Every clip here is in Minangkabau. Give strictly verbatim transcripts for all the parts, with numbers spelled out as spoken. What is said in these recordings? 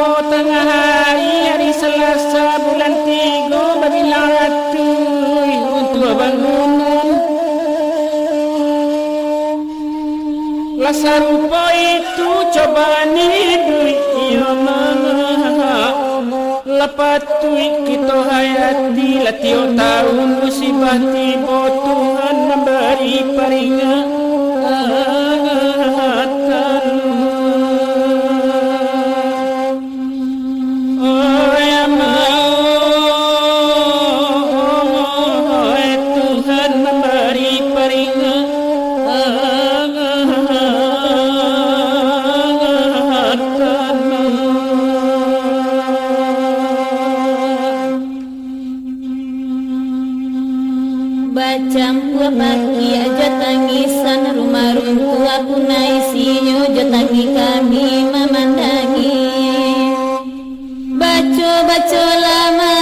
Tangah ari, ari Salasa bulan tigo, babilang ratuih untuak bangunan. Lah sarupo itu cobaan iduik, iyo mah. Lah patuik kito hayati, lah tiok taun musibah tibo, Tuhan mambari paringatan. Oi, ambo, oi, Tuhan mambari paringatan. Bacampua pakiak jo tangisan, rumah runtuah punah isinyo, jo tangih kami mamandangi. Baco-baco lama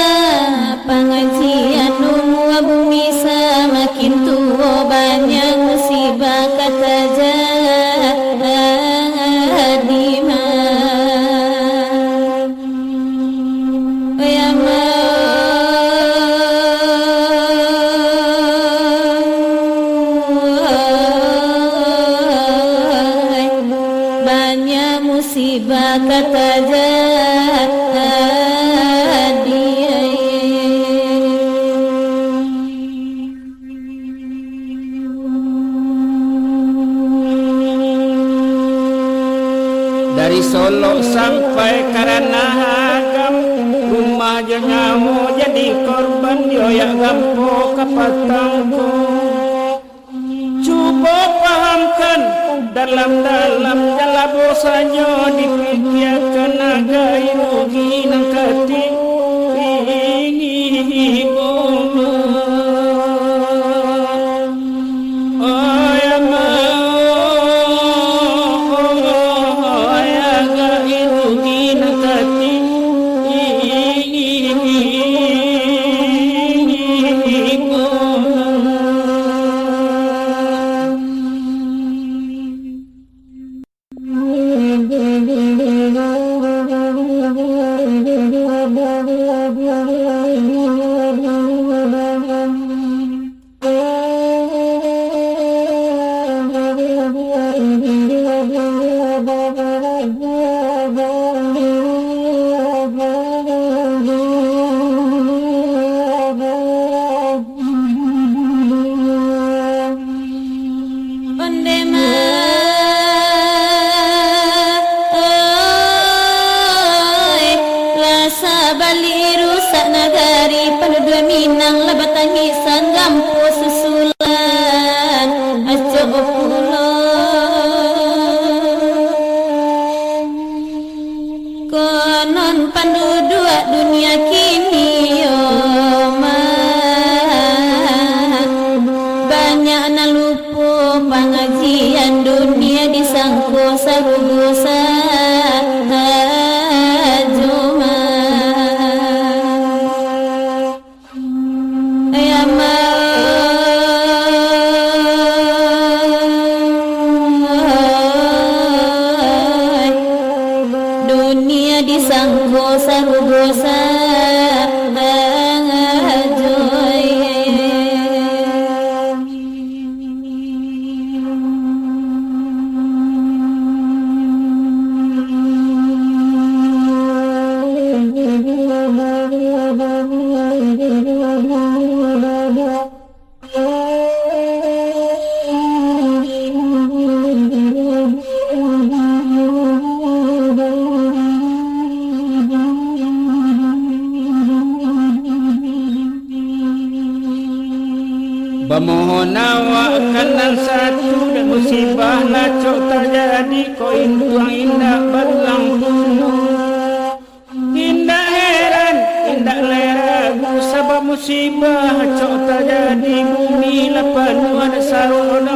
pangajian, umua bumi samakin tuo, banyak musibah ka tajadi mah. Oi, ambo, banyak musibah ka tajadi. Dari Solok sampai ka Ranah Agam, rumah jo nyawo jadi korban, dioyak gampo ka patang ko. Cubo pahamkan, dalam-dalam jalabo sajo dipikiakan, agak rugi nan katibo. Oi, ambo, oi, agak rugi nan katibo. Onde mah, oi, lah sabalik rusak nagari, panduduak Minang lah batangisan, gampo susulan acok pulo. Konon panduduak dunia kini yo mah, banyak nan lupo pangajian, dunia disangko sarugo sajo mah. Oi, ambo, dunia disangko sarugo sajo. Bamohon awak ka nan satu, dek musibah lah acok tajadi, kok intuang indak baruang pulo. Indak heran, indak lai ragu, sabab musibah acok tajadi, bumi lah panuah dek sarono.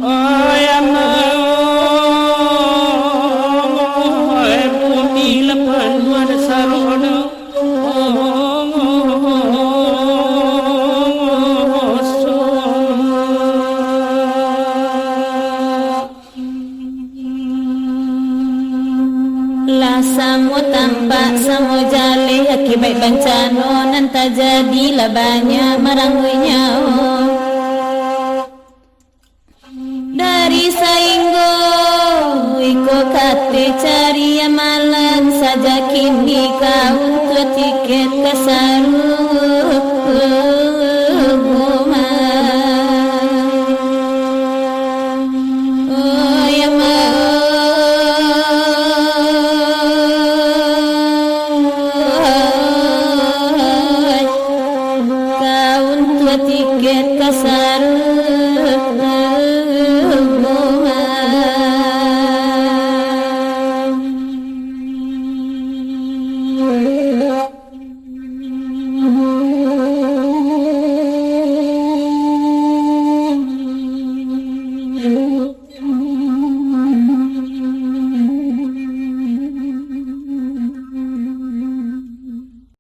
Oi, ambo, oi, bumi lah panuah dek sarono. tampak samo jaleh, akibat bancano nan tajadi lah banyak maranggui nyawo. Dari sainggo iko kateh cari amalan, sajak kini ka untuak tiket ka sarugo. Oh, ya Allah. Ka untuak tiket ka